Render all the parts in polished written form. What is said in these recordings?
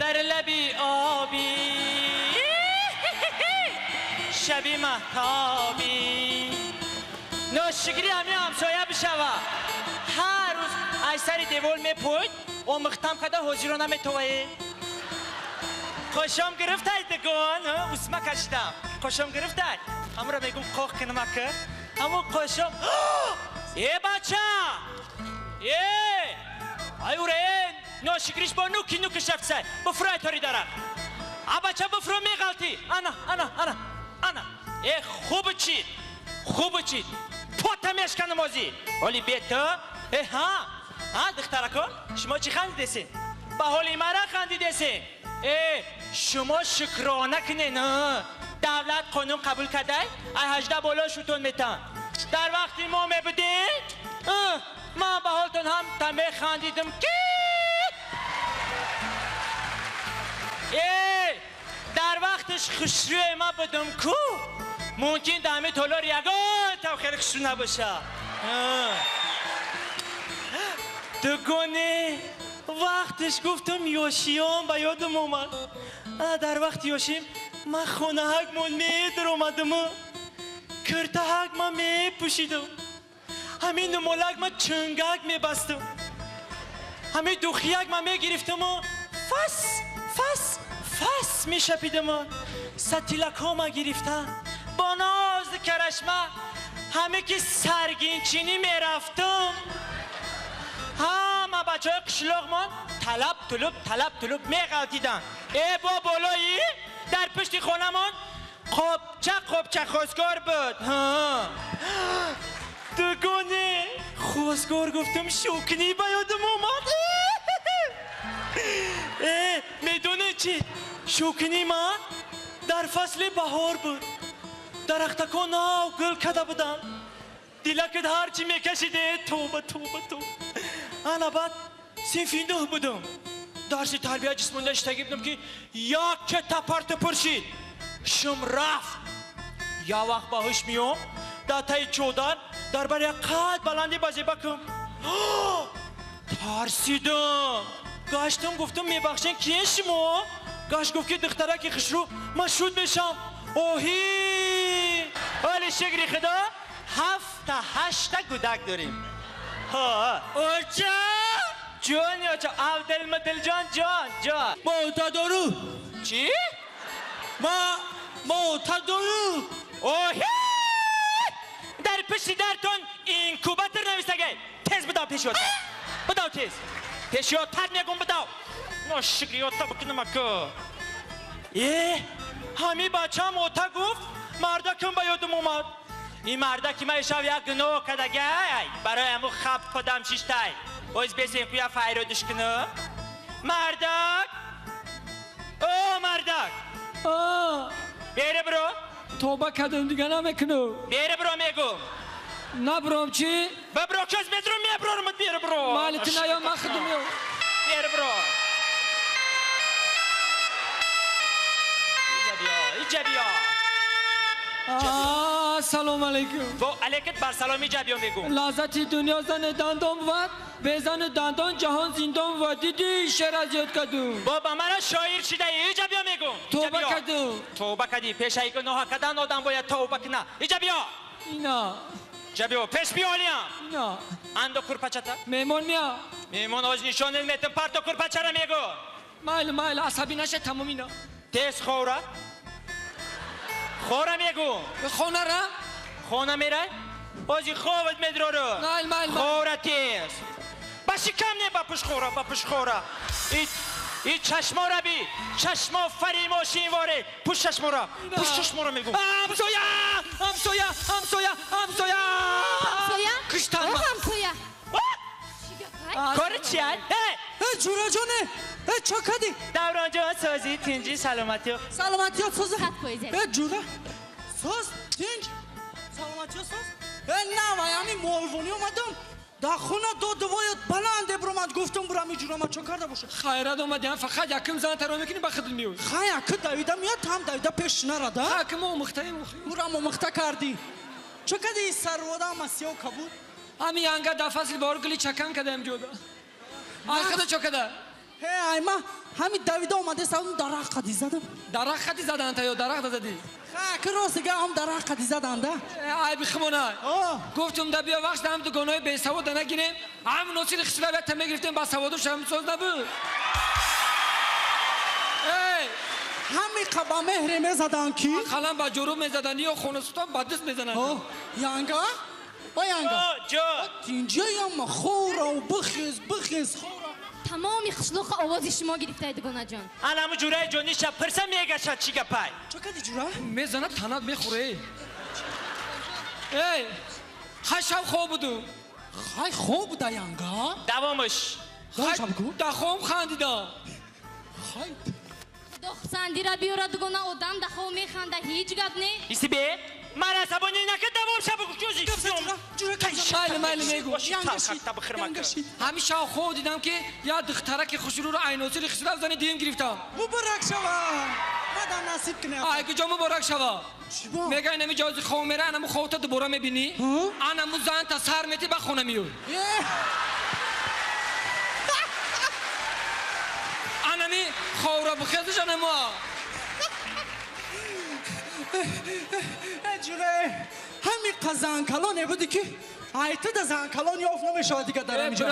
Дар лаби обӣ шаби маҳтобӣ ношукрӣ ҳамин ҳамсоя бишава. Ҳар рӯз аз сари девол мепӯйд, омӯхтам када ҳозиро наметовае. Қошом гирифтай дигон, усма кашидам. Қошом гирифтай. Ҳамуро мегум қоқ кунамака. Ҳаму қошом. Э бача! Э! Ай ура э! Ношукриш бо нуки нуки шафсай. Буфрай тори дарахт. А бача буфро меғалтӣ. Ана, ана, ана, ана. Э хуб чид. Хуб чид. Пота мешканам озӣ. Ҳоли бето? Э ҳа. Ҳа духтаракон, шумо чӣ хандидесен? Ба ҳоли мара хандидесен? Э, шумо шукрона кунен. Давлат қонун қабул кардай, ай 18 боло шутон метан. Дар вақти мо мебудем, ман ба ҳолтон ҳам та механдидим ки э, дар вақташ хушрӯе ма будум ку мумкин дар ҳамин толор ягон там хеле хушрӯ набоша. Дугоне вақташ гуфтам ёшиён ба ёдам омад. Дар вақти ёшим ман хонаҳакмон медаромадаму киртаҳак ман мепӯшидам. Ҳамин нумолак ман чунгак мебастам. Ҳамин духияк ман мегирифтаму фас фас фас мешапидаму сатилакҳо ман гирифта бо нози карашма ҳаме ки саргинчинӣ мерафтам. Ҳама бачаҳои қишлоқмон талаб тулуб талаб тулуб меғалтиданд. Э бо болои дар пушти хонамон қопча қопча хостгор буд. Дугоне хостгор гуфтам шӯкнӣ ба ёдам омад. Э медонед чи? Шӯкнӣ ман дар фасли баҳор буд. Дарахтакон нав гул када буданд. Дилакат ҳарчи мекашиде. Тоба тоба тоба. Ана баъд синфи нӯҳ будам. Дарси тарбия ҷисмонда иштагӣ будам ки яке тапар-тупур шид. Шум рафт. Я вақт ба ҳуш меом, дар таи чодар дар бар як қад баланди ба зеба кум. Тарсидам. Гаштам гуфтам мебахшен кие шумо? Гашт гуфт ки духтараки хушрӯ ман шуд мешам. Оҳи! Ҳоли шукри худо 7-8 гудак дорем. Ҳа. Оча! Ҷон оча, Абдулмадилҷон ҷон, ҷон. Мотадору. Чӣ? Ма мотадору. Оҳи! Дар пушти дартон инкубатор навистагай. Тез бидав пешиёт. Бидав тез. Пешиётат мегум бидав. Ношукриёта бикунам ака. Э, ҳами бачам ота гуфт, мардакам ба ёдам омад. Ин мардаки ман ишав як гуноҳ кардагай. Барои ҳаму хаб худам шиштай. Боз бесен куя файродиш кунам. Мардак! О, мардак! Бере бро. Тоба кардам, дига намекунам. Бере бро мегум. Набром чи? Бабро кас медром меброрам бере бро. Мали ту наё ман худум ё. Бере бро. Иҷа биё, иҷа биё. Салом алейкум. Во алейкум бар салом иҷа биё мегум. Лаззати дунё зани дандон буд, бе зани дандон ҷаҳон зиндон буд. Дидӣ шеър аз ёд кардум. Бо ба мара шоир шидаӣ, иҷа биё мегум. Тавба кардум. Тавба кардӣ, пешаи гуноҳ кардан одам бояд тавба кунад. Иҷа биё. Ина. Иҷа биё, пеш биё олиям. Ина. Андо курпачата. Меҳмон мея. Меҳмон оз нишонет метам, парто курпачара мегу. Майли, майли, асабӣ наша тамом ина. Тез хора. Хора мегу. Хонара? Хона мерай? Ози ховат медрору. Майл, майл, хора тез. Ба шикам не, ба пуш хора, ба пуш хора. И чашмора би, чашмо фари мошин воре. Пуш чашмора, пуш чашмора мегу. Ҳамсоя, ҳамсоя, ҳамсоя, ҳамсоя. Ҳамсоя? Киштан. Ҳамсоя. Кори чи ай? Э, ҷураҷоне, э, чо кардӣ? Давронҷон, созӣ, тинҷӣ, саломатиё. Саломатиё, созӣ. 100%. Э, ҷура, соз, тинҷ, саломатиё, соз. Э, навай, ҳамин молвонӣ омадам. Дар хона додувоят баланд эбромад, гуфтам бурам иҷура ма чо карда боша. Хайрат омадиам, фақат якум зан таро мекунӣ, ба худат меоӣ. Хай, аки давида меяд, ҳам давида пеш нарада. Ҳаким омӯхтаем. Урам омӯхта кардӣ. Чо кардӣ сарвода ама сиёҳ кабуд? Ҳами янга дар фасли баҳор гули чакан кадаем ҷода. Ай худо чо када? Ай ма ҳамин давида омада садам дарахт қади задам. Дарахт қади задан та ё дарахт задӣ? Ха, ки рост дига ҳам дарахт қади задан да. Айби химона. Гуфтум да биё вақт ҳам дугонаи бесавод да нагирем. Ҳам носири хисрав та мегирифтем ба саводу шам соз набуд. Эй, ҳами қаба меҳре мезадан ки? Қалам ба ҷуру мезадан ё хонасутон ба даст мезананд. Янга? О янга. Ҷо. Тинҷаям хӯра бихез бихез хӯра. Тамоми қишлоққа овози шумо гирифтаи дугонаҷон. Анаму ҷураи ҷониша пирса мегашад чӣ гапай? Чо кади ҷура? Мезанад танат мехӯре. Эй, хай шаб хоб буду. Хай хоб буда янга? Давомаш. Да хом хандида. Хай. Худо биёра дугона одам да хоб механда ҳеҷ гап не. Исибе? Мара сабони нака давом шаб кӯзи. Майли майли мегу. Ҳамин шаб хоб дидам ки як духтараки хушрӯро айносири хисрав зани дим гирифтам. Муборак шава. Мадам насиб кунад. Ай куҷо муборак шава? Мега инами ҷози хоб мера анаму хобта дубора мебинӣ? Анаму зан та сар мети ба хона миёй. Анами хобра бихезиш анаму. Ҷуре, ҳамин қа занкалоне буди ки айту да занкалон ёфт намешавад дига дар инҷо.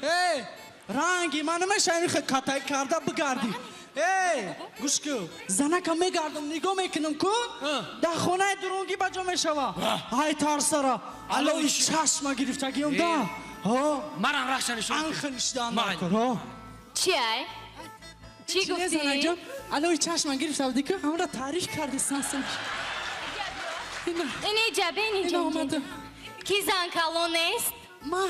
Э, ранги ман намешава ин катай карда бигардӣ. Э, гӯш ку, занака мегардам, нигоҳ мекунам ку, дар хонаи дурунгӣ ба ҷо мешава. Ай тарсара, алои чашма гирифтагиам да. Марам рахша нишон. Анхи нишдан накун. Чи ай? Чӣ гуфтӣ? Алои чашма гирифта буди ку, ҳамра таъриф карди сансам. Инеҷа, бинеҷа. Ки занкалон нест? Ма.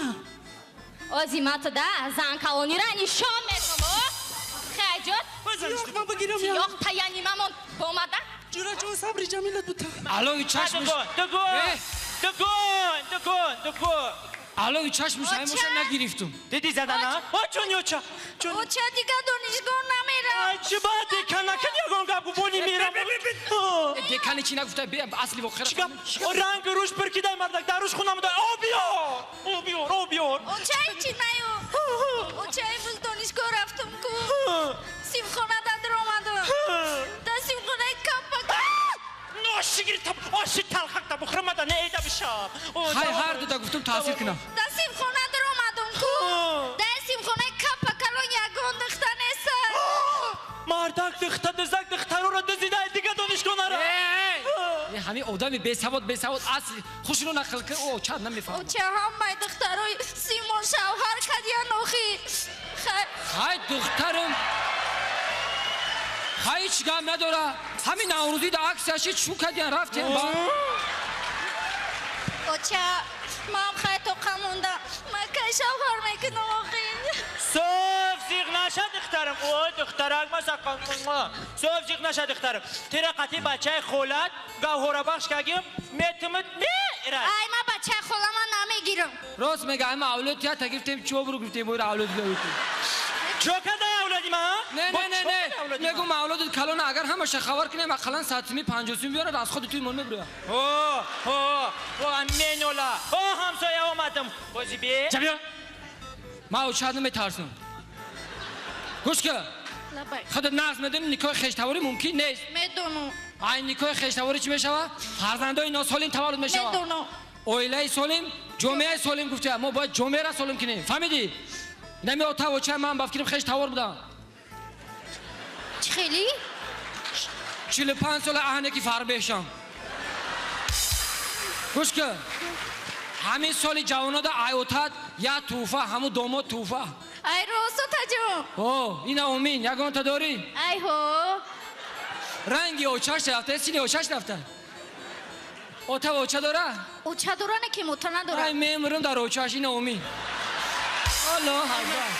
Ози ма туда занкалонира нишон метам. Хайҷон. Ёқ ма бигирам. Ёқ таяни мамон омада. Ҷура ҷон сабри ҷамилат бута. Алои чашмаш. Дугон. Дугон, дугон, дугон. Алои чашмаш аймоша нагирифтум. Диди задана? О ҷон ёча. Оча дига донишгоҳ намерам. Ай чӣ ба декан накард ягон гап губони мерам. Декани чӣ нагуфта бе асли воқеа. Чӣ гап? Ранг рӯш пиркидай мардак дар рӯш хунам дай. О биёр. О биёр, о биёр. Оча чӣ наю? Оча имрӯз донишгоҳ рафтум ку. Симхона дар омадам. Дар симхонаи капа. Ношигир таб, оши талхак таб, хурмада не эда бишаб. Хай ҳар ду да гуфтум таъсир кунам. Дар симхона дар омадум ку. Дар симхонаи капа калон ягон духта нест. Мардак духта дузак духтароро дузида дига донишгоҳ нара. Ҳамин одами бесавод бесавод асли хушро нақл кар, о чад намефаҳмам. Оча ҳамаи духтарои симон шавҳар кардиян охи. Хай духтарам. Хай ҳеҷ гап надора. Ҳамин наврӯзӣ да аксияши чӯ кардиян рафтем ба. Оча, ман хай тоқа монда. Ман кай шавҳар мекунам охи. Соф зиғ наша духтарам. Ой духтарак масаққан. Соф зиғ наша духтарам. Тира қати бачаи холат гавҳорабахш кагим метумуд мерад. Ай ма бачаи холама намегирам. Рост мега, ай ма авлод тията гирифтем, чӯ буру гирифтем, бойра авлод гирифтем. Чо кадай авлоди ма? Не, не, не, не. Мегум авлодит калона агар ҳамаша хабар кунем, ақаллан 100 50 сум биёрад, аз худи туй мон мебурад. О, о, о, менола. О, ҳамсоя омадам. Бози бе. Ча биё. Ман очад наметарсам. Гӯш ка. Худат нағз медонӣ никоҳи хештаворӣ мумкин нест. Медонам. Ай никоҳи хештаворӣ чӣ мешавад? Фарзандои носолим таваллуд мешавад. Медонам. Оилаи солим, ҷомеаи солим гуфта. Мо бояд ҷомеаро солим кунем. Фаҳмидӣ? Нами ота оча ман ба фикрам хеш тавор будам. Чӣ хелӣ? 45 сола аҳне ки фарбешам. Гӯш ка. Ҳамин соли ҷавонода ай отат я туҳфа, ҳаму домод туҳфа. Ай рост отаҷон. О, ина омин, ягонта дорӣ? Ай ҳо. Ранги очаш рафта, сини очаш рафта. Ота оча дора? Оча дора не ки мота надора. Ай мемурам дар очаш, ина омин. Аллоҳ акбар.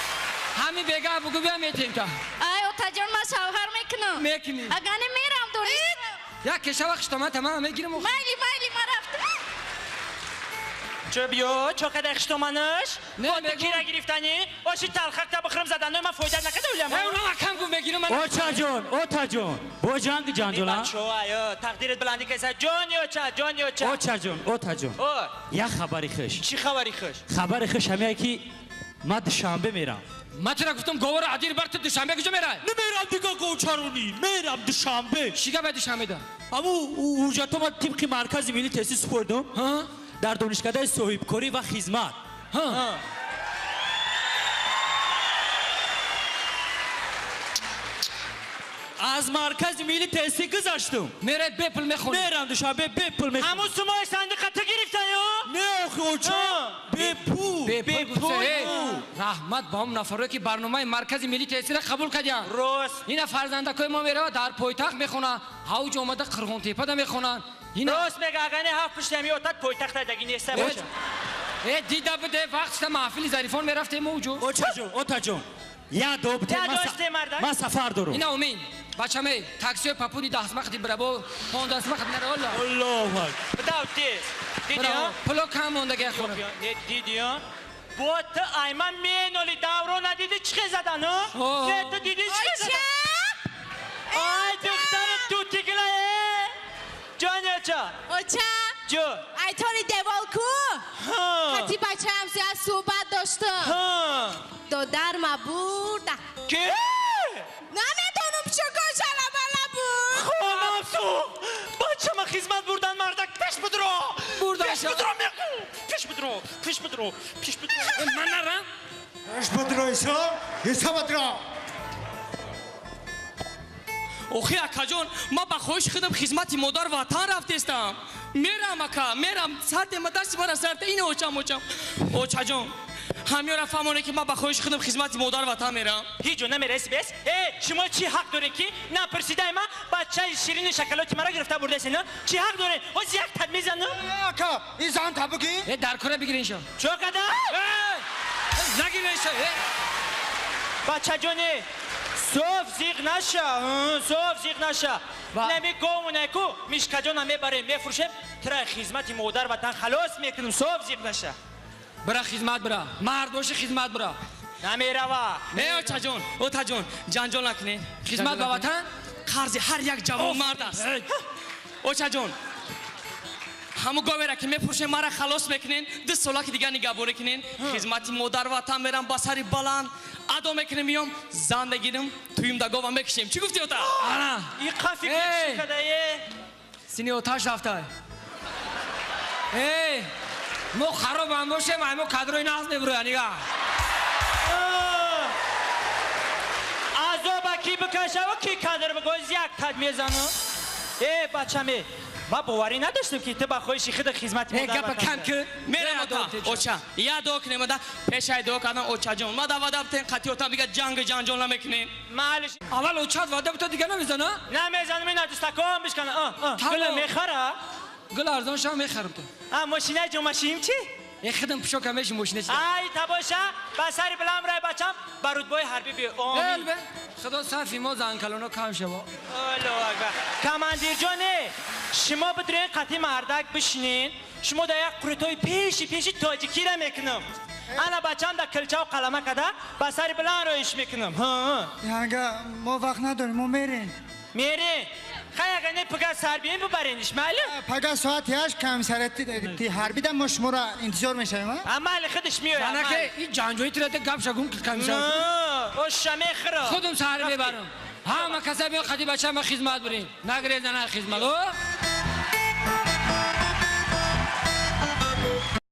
Ҳамин бегаҳ бугӯ биям метем та. Ай отаҷон ман шавҳар мекунам. Мекунӣ. Агар не мерам донишгоҳ. Як кеша вақт шута ман тамам мегирам. Майли майли ман рафтам. Чо биё, чо қадар хиштоманаш? Не, Бо кира гирифтанӣ? Оши талхак та бихӯрам заданой ман фоида накарда улям. Э, унам акам гуфт мегирам ман. Очаҷон, отаҷон, бо ҷанг ҷанҷола. Бачо, ай, тақдират баландӣ кайса. Ҷон ёча, ҷон ёча. Очаҷон, отаҷон. О. Як хабари хуш. Чӣ хабари хуш? Хабари хуш ҳамяе ки Ман Душанбе мерам. Ман тура гуфтам говро адир бар ту Душанбе куҷо мерай? Намерам дига говчаронӣ, мерам Душанбе. Чӣ гап Душанбе да? Ҳаму ҳуҷҷатҳо ман тибқи маркази миллӣ тестӣ супордам. Дар донишкадаи соҳибкорӣ ва хизмат. Аз маркази миллӣ тестӣ гузаштам. Мерай бепул мехонӣ. Мерам Душанбе бепул мехонам. Ҳамун сумои сандиқа ту гирифтаю? Не охи оча, бепул. Бепул. Раҳмат ба он нафаре ки барномаи маркази миллӣ тестиро қабул кардиям. Рост. Ина фарзандакои мо меравад дар пойтахт мехонанд, ҳавҷ омада Қирғонтепада мехонанд. Рост мега, агар не ҳафт пушти ҳами отат пойтахта даги неста боша. Э дида буде вақт шуда маҳфили Зарифон мерафтем мо уҷо. Очаҷон, отаҷон. Я добте, ман сафар дорам. Ина умин. Бачаме, таксиои папуни даҳсмақати бирабо, пондасмақат нара олла. Аллоҳу акбар. Бадав тез. Дидӣ? Пуло кам мондаги хона. Не дидӣ? Бо ту айман меноли давро надидӣ чӣ хел задан, не ту дидӣ чӣ хел задан? Ай духтари тутигила э! Ҷони оча. Оча. Ҷо. Ай тори девол ку? Кати бачаам зиёд суҳбат доштам. Додарма бурда. Ки? Намедонам чӣ кор шалабала буд. Хонам сӯхт. Бачама хизмат бурдан мардак пеш будро. Пеш будро мегӯ. Пеш будро. Пеш будро. Пеш будро. Ман нарам. Пеш будро Исо. Исо будро. Охи акаҷон, ман ба хоҳиши худам хизмати модар ватан рафтестам. Мерам ака, мерам. Сарте ма дасти мара сарте ина очам очам. Очаҷон, ҳамёра фаҳмоне ки ман ба хоҳиши худам хизмати модар ватан мерам. Ҳеҷ ҷо намераси бес. Э, шумо чӣ ҳақ доред ки напурсидаи ман бачаи ширини шоколоти мара гирифта бурдасен? Чӣ ҳақ доред? Ҳоз як тад мезанам. Ака, ин зан та бигир. Э, дар кора бигир иншо. Чо када? Нагир иншо. Бачаҷоне, соф зиқ наша, соф зиқ наша. Нами говунайку мишкаҷона мебарем, мефурӯшем, тира хизмати модар ватан халос мекунем, соф зиқ наша. Бира хизмат бира, мард боши хизмат бира. Намерава. Э, очаҷон, отаҷон, ҷанҷол накунед. Хизмат ба ватан қарзи ҳар як ҷавонмард аст. Очаҷон, ҳамун говера ки мефурӯшем мара халос мекунен, 2 сола ки дигар нигаҳборӣ кунен, хизмати модар ватан мерам ба сари баланд, адо мекунем миём, зан мегирам, туюм да гова мекушем. Чӣ гуфтӣ ота? Ана. И қафи чӣ кадае? Сини оташ рафта. Эй, мо харобам бошем, ай мо кадрои нағз мебуроя, нигаҳ. Азоба ки бикашава, ки кадр бигоз як тад мезану. Э, бачаме, ман боварӣ надоштам ки ту ба хоҳиши худ хизмати модар гапа кам кун. Мерам ота, оча. Я дуо кунем ода, пешай дуо кардам очаҷон. Ма да вада бутен қатъи отам дига ҷанг ҷанҷол намекунем. Маълиш. Аввал очат вада бута дига намезана? Намезанам, ина дустаком бишкана. Гула мехара? Гул арзон шава мехарам ту. А мошинаи ҷомашиим чӣ? Э худам пушока меши мошина чи? Ай табоша, ба сари билам рай бачам, ба рутбаи ҳарбӣ биё. Омин. Элбе, худо сафи мо занкалоно кам шава. Аллоҳу акбар. Командирҷоне, шумо бидурен қатъи мардак бишинен, шумо дар як қуритои пеши пеши тоҷикира мекунам. Ана бачам дар килчаву қалама када ба сари биланд роиш мекунам. Янга, мо вақт надорем, мо мерем. Мерем. Хай агар не пага сар бием бибарениш, майли? Пага соати 8 комиссариати ҳарбида мо шуморо интизор мешавем, а? Майли, худаш меояд. Занаке, ин ҷанҷои тирата гап шагум ки комиссар. Оша мехӯрам. Худам сар мебарам. Ҳама каса биё қади бача ма хизмат бирем. Нагиред зана хизмат, о?